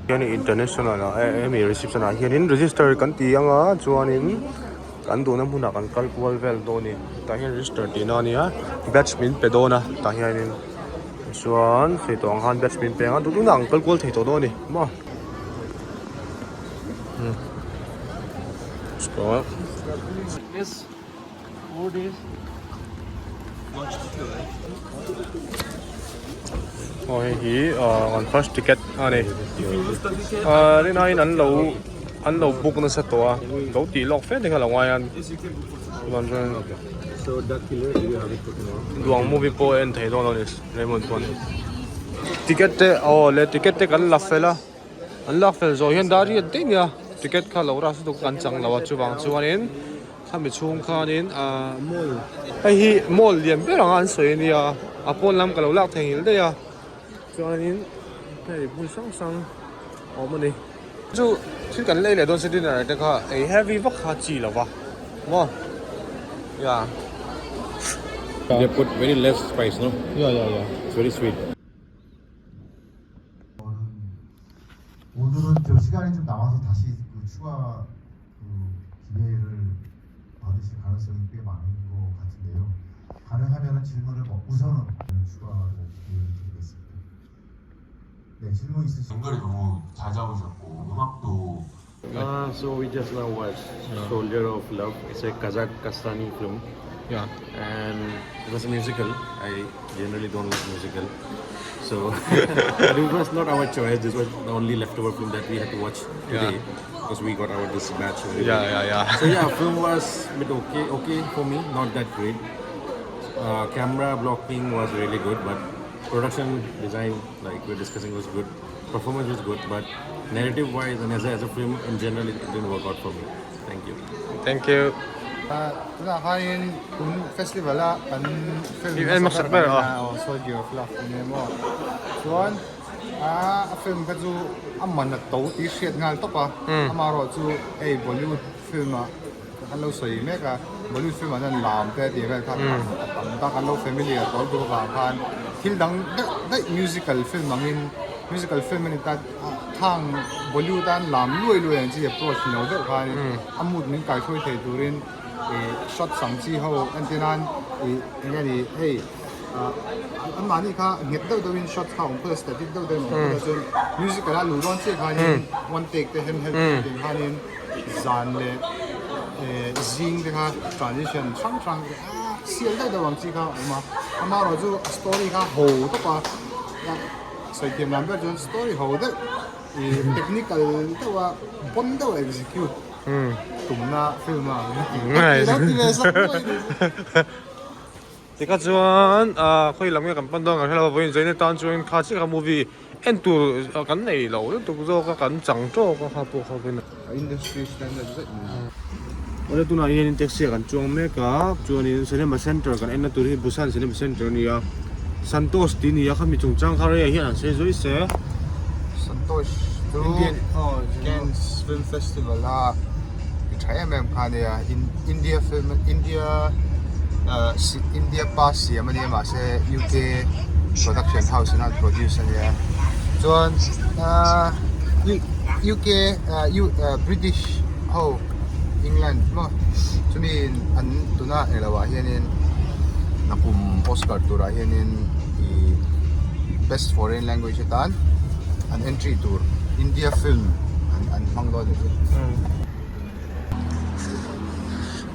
Hian international ah hemi reception ah hianin register kan ti anga chuanin kan duhna hmunah kan kal kual vel dawn a ni tah hian register tihna a nia batch min pe dawn a tah hianin chuan sawi tawh ang khan batch min pe anga duh duhna an kal kual thei tawh dawn a ni maw. Aw hei hi an first ticket a ni rinaiin an lo an lo book nasa tawh a lo tih lawk fe te kha lo ngai a duang movie pawh a en thei dawn a ni Raymond chuan ticket te aw le ticket te kan la fel a. An lak fel zawh hian dar hi an tih nia ticket kha lo rush lutuk an chang lo a chuvang chuanin khami chhung khanin ahh mall hei hi mall lian ber anga an sawi ania a pawn lam ka lo lak theihnghilh daih a chuanin hei hmun hrang hrang a awm a ni chu thil kan lei leh dawn se dinner te kha ei heavy vak kha chi lo va maw ya. They put very less spice no? Yeah yeah yeah. It's very sweet. 오늘은 좀 시간이 좀 남아서 다시 그 추가 그 기회를 받으실 가능성이 꽤 많은 것 같은데요. 가능하면 질문을 뭐 우선은 추가로 기회를 드리겠습니다. 네, 질문 있으시면 연결이 너무 잘 잡으셨고 음악도 So we just now watched Soldier of Love. It's a Kazakhstani film. Yeah. And it was a musical. I generally don't like musical. So but it was not our choice. This was the only leftover film that we had to watch today Yeah. because we got our this batch. very Yeah, late. yeah, yeah. So yeah, film was a bit okay, okay for me, not that great. Camera blocking was really good, but production design, like we were discussing, was good. Performance was good, but narrative wise and as a, as a film in general, it, it didn't work out for me. Thank you. Thank you. Tunah khanin tun festival a kan film En hmasa ber a. Soldier of Love tih nia maw. Chuan a film kha chu a man a to tih hriat nghal tawp a. Amaherawh chu hei Bollywood film ah kan lo sawi mek a. Bollywood film ah hian lam te tih vel kha a tam tak an lo familiar tawh lutuk avang khan thil dang daih daih musical film angin musical film a ni ta khang Bollywood a an lam luai luai ang chi approach ni lo deuh khanin a mood min kaihruai thei turin ih shot sang chi ho entir nan ih eng nge ni hei. An mahni kha nghet deuh deuhin shots kha a awm phawt a, static deuh deuhin a awm phawt a, chuan musical a luh dawn chiah khanin one take te handheld tih khanin zan leh zing te kha transition hrang hrang te sial deuh deuh ang chi kha a awm a, amaherawh chu a story kha ho tawp a, sawi thiam dan ber chuan story ho deuh ih technical deuh a bon deuh a execute tumna film a ang ti ve sak nuai ni. Tikha chuan ah khawi lam nge kan pan dawn kan hre lo a vawiin zaina tan chuan kha chiah kha movie en tur kan nei lo lutuk zawk a kan chang tawk a kha pawh kha vawiin Industry standard zet ni. Awle tunah hianin taxi ah kan chuang mek a chuanin cinema center kan enna tur hi Busan cinema center a ni a Santosh tih a ni a khami chungchang kha reiah hian an sawi zuai se. Santosh chu Cannes Film Festival a ti tha em em kha a nia India film India India pa siam a nia mahse UK production house in a produce a nia chuan UK British ho England maw chumi an tuna englo ah hianin nakum Oscar turah hianin ih best foreign language atan an entry tur India film an hmang dawn a ni.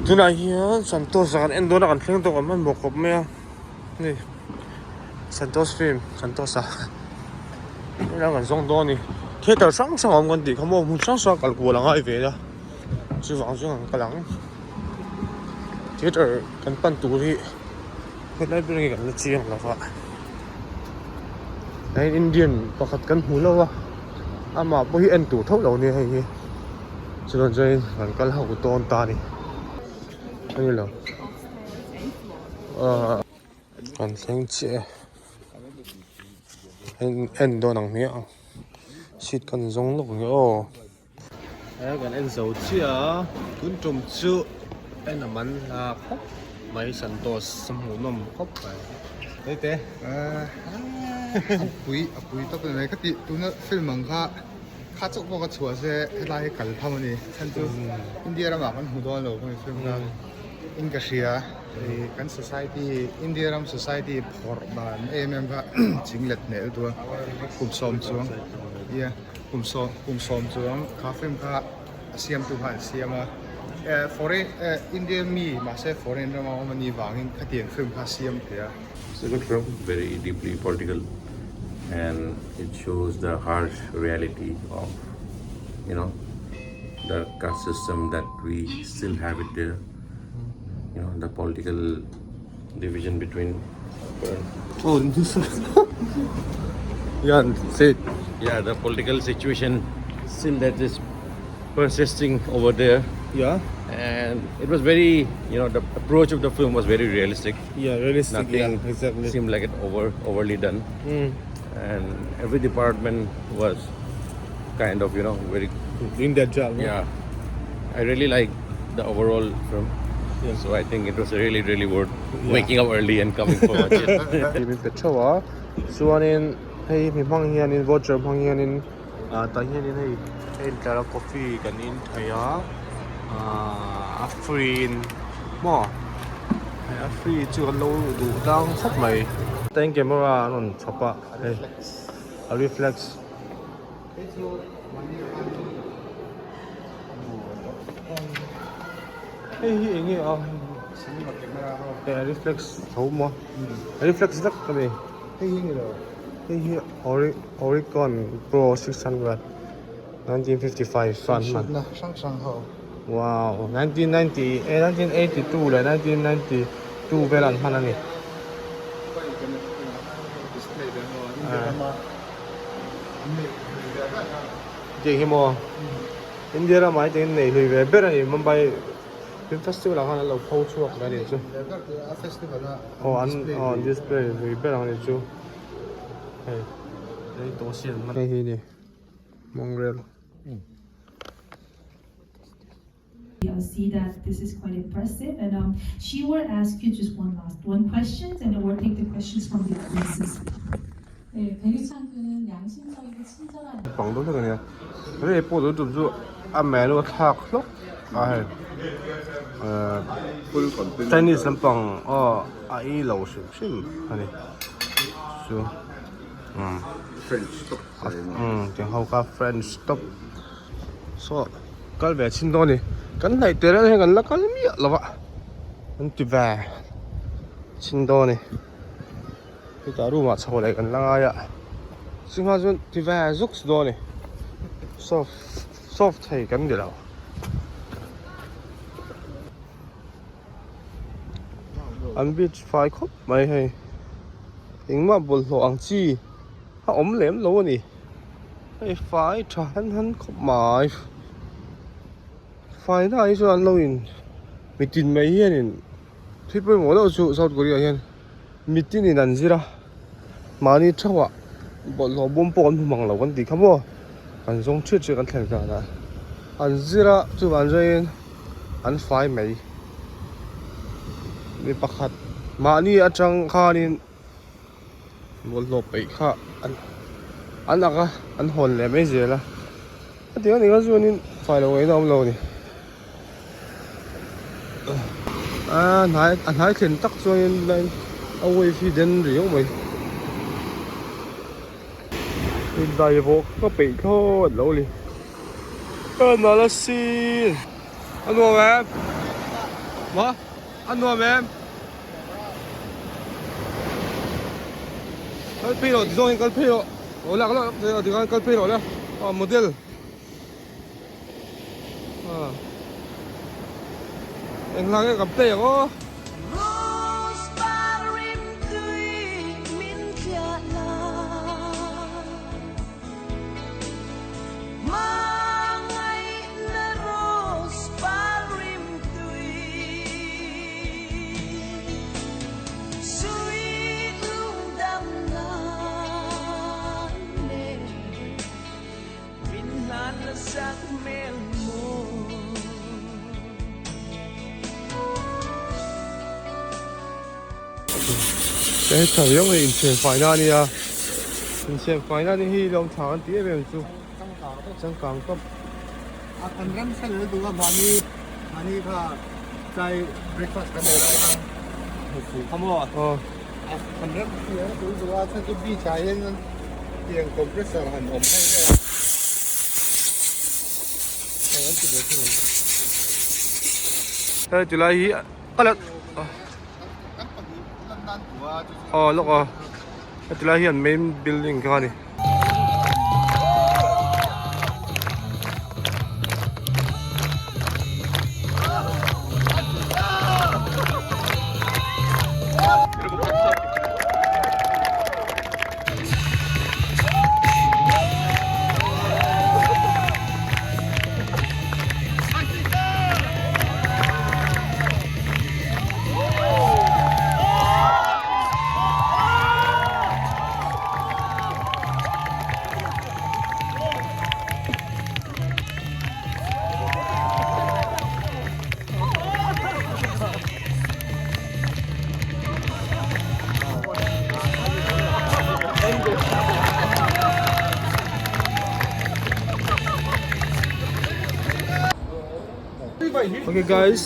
Tunah hian Santosh ah kan en dawn a kan thleng tawh kan hmanhmawh khawp mai a hei Santosh film Santosh a helai kan zawng dawn a ni theatre hrang hrang a awm kan tih kha maw hmun hrang hrang a kal kual a ngai ve a chuvang chuan kan kal ang theatre kan pan tur hi helai ber nge kan la chiang lo va hei Indian pakhat kan hmu lo a amah pawh hi en tur tho lo a nia hei hi. Chuan chuanin kan kal ho dawn ta a ni a ni lo ahh kan thleng chiah e en en dawn ang hmiah ang seat kan zawng lawk ang e aw he kan en zo chiah a tun tum chu en a man hla khawp mai santosh a hmuhnawm khawp mai hei te ahh a pui a pui tawp a ni mai ka tih tuna film ang kha. Kha chauh pawh ka chhuah se helai hi kal pham a ni. Chhan chu India ramah kan hmu dawn lo kawng film kha in ka hria. Hei kan society India ram society phawrh dan em em kha ching let hneh lutuk a. Kum sawm chuang yeah kum sawm kum sawm chuang kha film kha a siamtu kha an siam a. Foreign India mi mahse foreign rama awm a nih vangin khatiang film kha a siam thei a. It's a good film, very deeply political and it shows the harsh reality of you know the caste system that we still have it there you know the political division between oh yeah say yeah the political situation still that is persisting over there yeah and it was very you know the approach of the film was very realistic yeah realistic nothing yeah, exactly seemed like it over overly done mm. and every department was kind of you know very doing their job yeah i really like the overall film yeah. so i think it was really really worth yeah. waking up early and coming for watch it min pe theuh a chuanin hei mi hmang hianin voucher hmang hianin ah tah hianin hei hei intlar a coffee kan in thei a ah a free in maw hei a free chu kan lo duh tlang khawp mai tin camera an rawn chhawp a hei a reflex. Hei hi eng nge a hei a reflex tho maw a reflex vek a ni hei hi Oricon pro 600 1955 fan hman wow 1990 eh 1982 leh 1992 vel an hman a ni. Tiang hi maw India ramah hi tiangin nei hlui ve ber a ni Mumbai Film Festival ah khan an lo pho chhuak mai a nih chu aw an aw an display hlui ber ang a nih chu hei hei hi ni Mongrel. You'll see that this is quite impressive. And um, she will ask you just one last one question, and then we'll take the questions from the audiences. 네, 백유찬 군은 양심적이고 친절한 Pang dawn hlek a nia. Rei pawh tun tum chu a manual a thlak hlawk. a hei Chinese lampang aw a ei lo hrim hrim a ni chu umm tiang ho kha French top saw kal ve chhin dawn a ni kan hnaih tel hian kan la kal miah lo a an ti ve chhin dawn a ni. Chutah room ah chho leh kan la ngai a chungah chuan ti ve zuk dawn a ni soft soft thei kan ni lo. An beach fai khawp mai hei engmah bawlhhlawh ang chi a awm lem lo a ni hei fai tha han han khawp mai faina ah hi chuan an lo in mitin mai hianin thil pawimawh deuh chu South Korea ah hian. Mitin in an zir a, mahni theuhah bawlhhlawh bawm pawh kan hmu mang lo kan tih kha maw, kan zawng ṭhiat ṭhiat kan thlen danah an zir a chuvang chuanin an fai mai mi pakhat mahni atang khanin bawlhhlawh peih kha an ak a an hawn leh mai zel a hetiang anih kha chuanin fai lo ngaihna a awm lo a ni. A hnai a hnai thlen tak chuanin line a wave hi den riau mai dai vawk ka peih thlawt lo ni a nal asin a nuam em maw a nuam em kal phei rawh ti zawngin kal phei rawh aw lak lak tikhan kal phei rawh le aw model. Eng hla nge kan play ang aw. Hei tha riau mai inchhen faina a nia inchhen faina ni hi lawm tha kan ti em em chu changkang tawp an ram thlen an duh a mahni mahni kha tlai breakfast kan ei lai khan kha maw aw an ram thlen an duh a chhan chu beach ah hian tiang compressor han awm phei vel a. Hei ti lai hi a la aw lawk a heti lai hian main building kha a ni. Okay guys,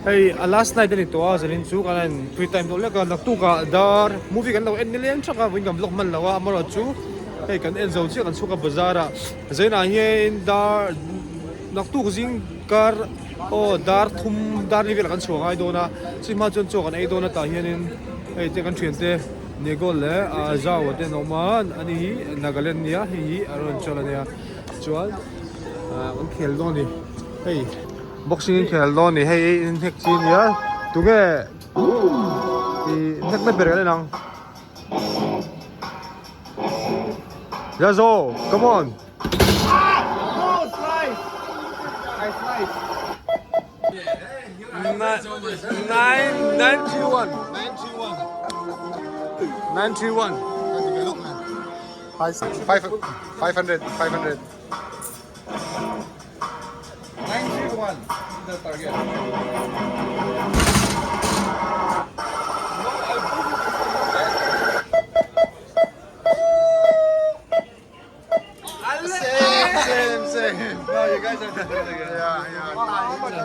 hei a last night ani tawh a zanin chu kan han free time deuh lek a naktuk ah dar movie kan lo en nileng thak a vawiin kan vlog hman lo a amaherawhchu hei kan en zo chiah kan chhuak a bazar ah zainah hian dar naktuk zing kar aw dar thum dar ni velah kan chhuah ngai dawn a chumi hma chuan chaw kan ei dawn a tah hianin hei te kan thiante Negol leh Zau te an awm a ani hi Nagaland nia hei hi a rawn chawl ania chuan an khel dawn a ni hei boxing an khel dawn a ni hei inhnek chi ania tunge ih hnek na ber kan en ang Yazo come on. Nine, 91. 91. 500, 500. 931 the target. Same, same. No, you guys are definitely good. Yeah, yeah.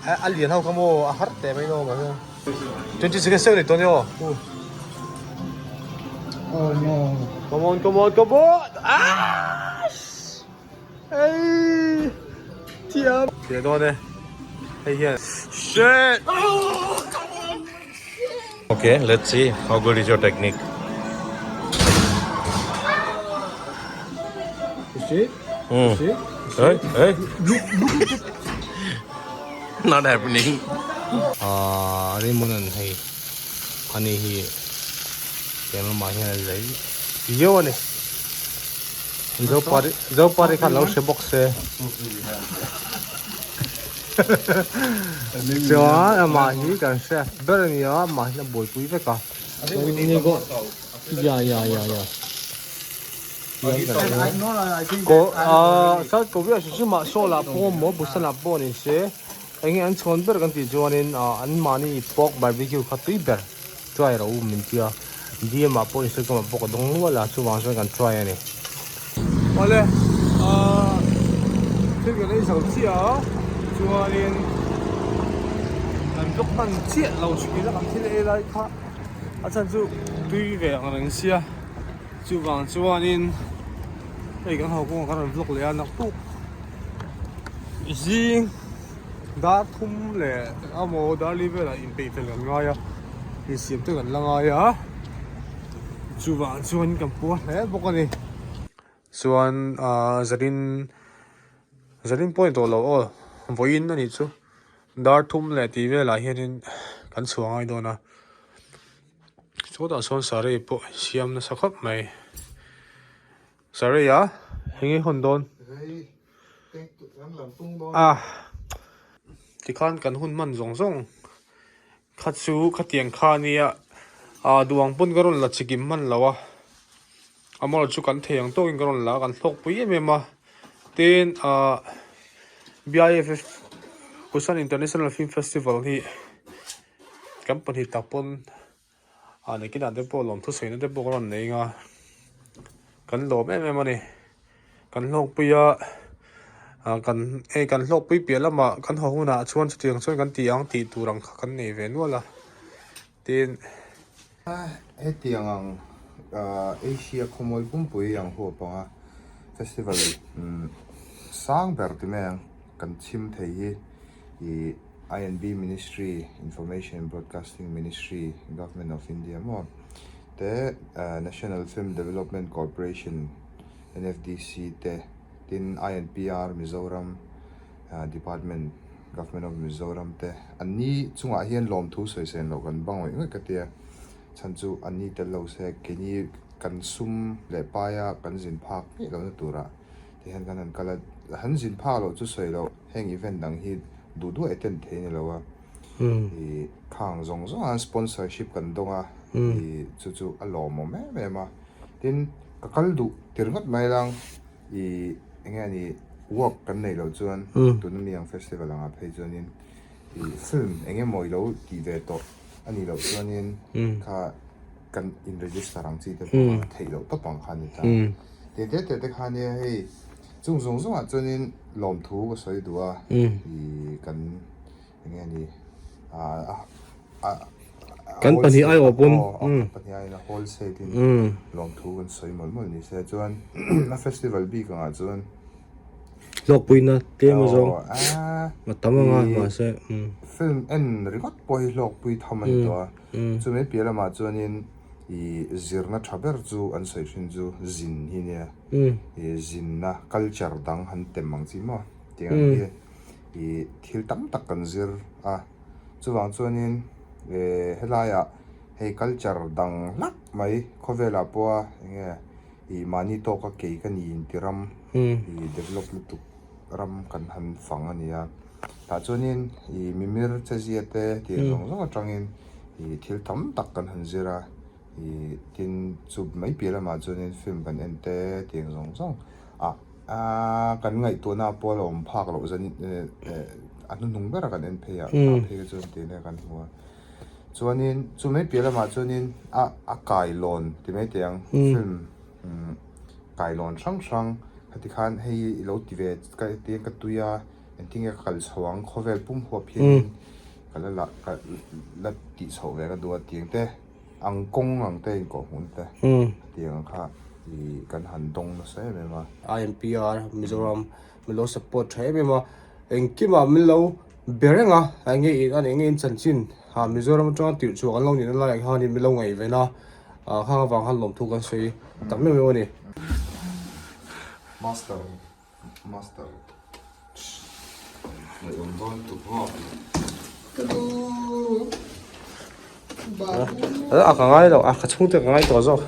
A lian ho kha maw a har teh mai no mahse 20 seconds sek ni tawh nia aw. Oh no. Come on come on come on. Ah! Ei! Thiam. Thiam dawn e. Hei hian. Shit! Okay, let's see how good is your technique. You see? You see? Hey, hey. Not happening. Ah, Raymond an hei ani hi tiang lamah hian a zai viau a ni Zopari Zopari khan lo hre bawk se chuan amah hi kan hre ber a ni a amah hian a buaipui vek a ya ya ya ya Ko ah South Korea hrim hrim ah Seoul ah pawh emaw Busan ah pawh ni se eng nge an chhawn ber kan tih chuanin ah an mahni pork barbecue kha tui ber try rawh u min tia DM ah pawh Instagram ah pawh ka dawng nual a chuvang chuan kan try a ni. Awle ah thil kan ei zo chiah a chuanin kan block hman chiah lo thin a kan thil ei lai kha a chhan chu tui ve ang reng sia. Chuvang chuanin hei kan ho kawngah kan rawn vlog leh a naktuk zing dar thum leh emaw dar li velah inpeih fel kan ngai a insiam te kan la ngai a chuvang chuan kan puar hle bawk a ni chuan ahh zanin zanin pawh a ni tawh lo aw vawiin a nih chu dar thum leh tih velah hianin kan chhuah ngai dawn a. Chutah sawn saree pawh a siam nasa khawp mai saree a eng nge hawn dawn a tikhan kan hun hman zawng zawng kha chu khatiang kha ania ah duh ang pawn ka rawn la chikim hman lo a amaherawhchu chu kan thei ang tawkin ka rawn la a kan hlawk pui em em a tin ah B_I_F_F Busan International Film Festival hi. Kan pahnih tak pawn ah nakinah te pawh lawm thusawi na te pawh ka rawn nei anga kan lawm em em a ni kan hlawkpui a ah kan hei kan hlawkpui piah lamah kan haw hunah chuan chutiang chuan kan ti ang tih tur ang kha kan nei ve nual a tin. Hetiang ang Asia khawmual pumpui ang huap anga festival sang ber ti mai ang kan chhim thei hi ih INB Ministry, Information and Broadcasting Ministry, Government of India maw te National Film Development Corporation, NFDC, te tin INPR Mizoram Department, Government of Mizoram te an ni chungah hian lawmthu sawisain loh kan bang ngawih ngawih ka tia chhan chu an ni tel lo se keini kan sum leh paia kan zin phak ngei lohna turah ti hian kan han kal a han zin phak loh chu sawi loh. Heng event dang hi duh duh attend thei ni lo a, ih khang zawng zawng a sponsorship kan dawng a, ih chu chu a lawmawm em em a, tin ka kal duh tir ngawt mai lang ih eng nge ni work kan neih loh chuan tuna mi ang festival anga phei chuanin ih film eng emaw i lo tih ve tawh a nih loh chuanin kha kan in register ang chi te pawh a theih loh tawp ang kha a ni ta, tih te te te kha nia hei. Chung zawng zawngah chuanin lawmthu ka sawi duh a, ih kan eng nge ni ah a Kan pahnih ai awh pawn kan pahnih aiin a wholesale in lawmthu kan sawi mawlh mawlh ni se chuan a festival bik angah chuan Hlawkpuina tlem a zawng a tam anga mahse film en ringawt pawh hi hlawkpui tham a ni tawh a, chumi piah lamah chuanin ih zirna tha ber chu an sawi thin chu zin hi nia. Ih zinna culture dang han tem ang chi maw tih ang hi ih thil tam tak kan zir a chuvang chuanin eh helaiah hei culture dang hlak mai khawvelah pawha eng nge ih mahni tawka kei ka ni inti ram ih develop lutuk ram kan han fang a ni a tah chuanin ih mimir che zia te tih zawng zawng atangin ih thil tam tak kan han zir a. Ih tin chu mai piah lamah chuanin film kan en te tiang zawng zawng ah aaa kan ngaihtuahna pawh a lo awm phak loh zan eh eh a hnuhnung bera kan en phei ah ah phei kha chuan tih vel kan hmu a chuanin chu mai piah lamah chuanin a a kailawn ti mai teh ang film umm kailawn hrang hrang heti khan hei i lo ti ve ka tiang ka tui a. Engtin nge ka kal chho ang khawvel pum huap hianin ka la lah ka la tih chhoh ve ka duh a tiang te ang kawng ang te inkawhhmun te tiang ang kha ih kan han dawng nasa em em a. IMPR Mizoram min lo support tha em em a engkimah min lo be reng a enge in a enge in chanchin ah Mizoram atanga tirh chhuah kan lo nihna laiah khanin min lo ngaihven a ah khang avang khan lawmthu kan sawi tak meuh meuh a ni. Master Master Ngaihawm dawn tuk ngawt. A ka ngai lo a ka chhungte ka ngai tawh zawk.